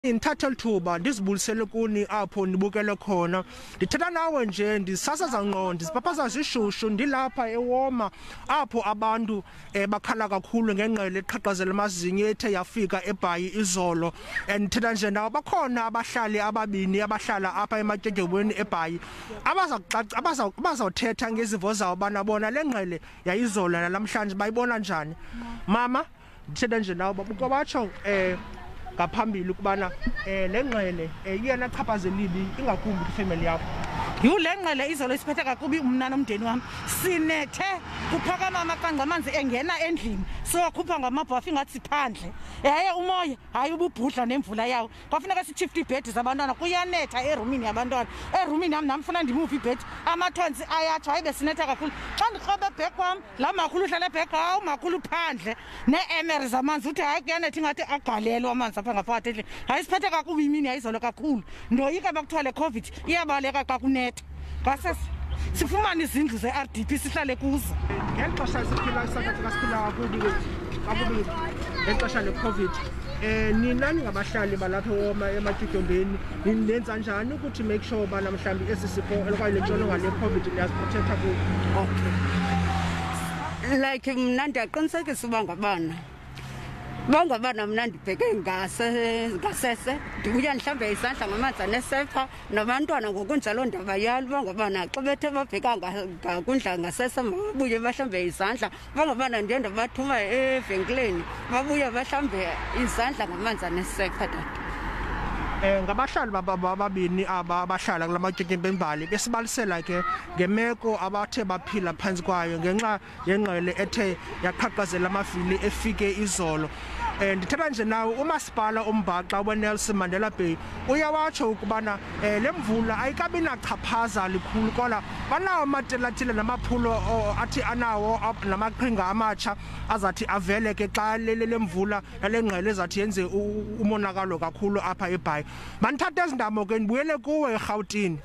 Ndithathe lithuba ndizibulisele kuni apho nibukele khona. Ndithetha nawe nje ndisasaza ngqo, ndizipaphaza zishushu, ndilapha eWoma apho abantu bakhala kakhulu ngengqele eqhaqhazela amazinyo ethe yafika eBhayi izolo. Ndithetha nje nawe bakhona abahlali ababini abahlala apha ematyotyombeni eBhayi abazawuthetha ngezimvo zabo bana bona le ngqele yayizolo namhlanje bayibona njani. Mama, ndithetha nje nawe babuka batsho ngaphambili ukubana le ngqele iyena chaphazela ibi ingakumbi kwifemeli yakho. Yhu, le ngqele izolo isiphethe kakubi mna nomndeni wam. Sinethe kuphakama amaqangqa amanzi engena endlini, siwakhupha ngamabhafu ingathi siphandle. Yaye umoya hayi ububhudla nemvula yawo, kwafuneka sitshifte iibhedi zabantwana, kuyanetha erumini yabantwana, erumini yam nam funa ndimuve ibhedi, amathontsi ayatsho. Hayi, besinetha kakhulu. Xa ndikrobe ebhek wam, laa makhulu uhlala ebhek, hawu makhulu, phandle nee-emere zamanzi, uthi hayi kuyanetha, ingathi agalelwa amanzi apha ngaphakathi endlini. Hayi, siphethe kakubi imini yayizolo kakhulu. Ndoyika bakuthiwa le COVID iyabaleka xa kunetha. Ngase sifumane izindlu ze-RDP sihlale kuzo. Ngeli xesha siphila, South Africa siphila kakubi kakubi ngexesha le-COVID, nina ningabahlali balapha eWoma ematyotyombeni nenza njani ukuthi make sure ubana mhlawumbi esi sifo okanye le ntsholongwane ye-COVID niyaziprotecta kuyo? Okay, like mna ndiyaqinisekisa uba ngabana bangabana mna ndibheke ngasese, ndibuya ndihlambe izandla ngamanzi anesepha, nabantwana ngokunjalo ndabayala uba ngabana xa bethe babheka ngakundla ngasese mababuye bahlambe izandla. Bangabana ndiye ndabathuma evenkileni, babuye bahlambe izandla ngamanzi anesepha, tata. Ngabahlali bababini aba abahlala kula matyotyombe embali besibalisela ke ngemeko abathe baphila phantsi kwayo ngenxa yengqele ethe yaqhaqhazela amavili efike izolo. Ndithetha nje nawe umasipala umbhaxa weNelson Mandela Bay uyawatsho ukubana le mvula ayikabi nachaphaza likhulu, kodwa banawo amatelathile namaphulo athi anawo namaqhinga amatsha azathi avele ke xa le mvula nale ngqele ezathi yenze umonakalo kakhulu apha eBhayi. Mandithathe ezi ndamo ke ndibuyele kuwe eRhawutini.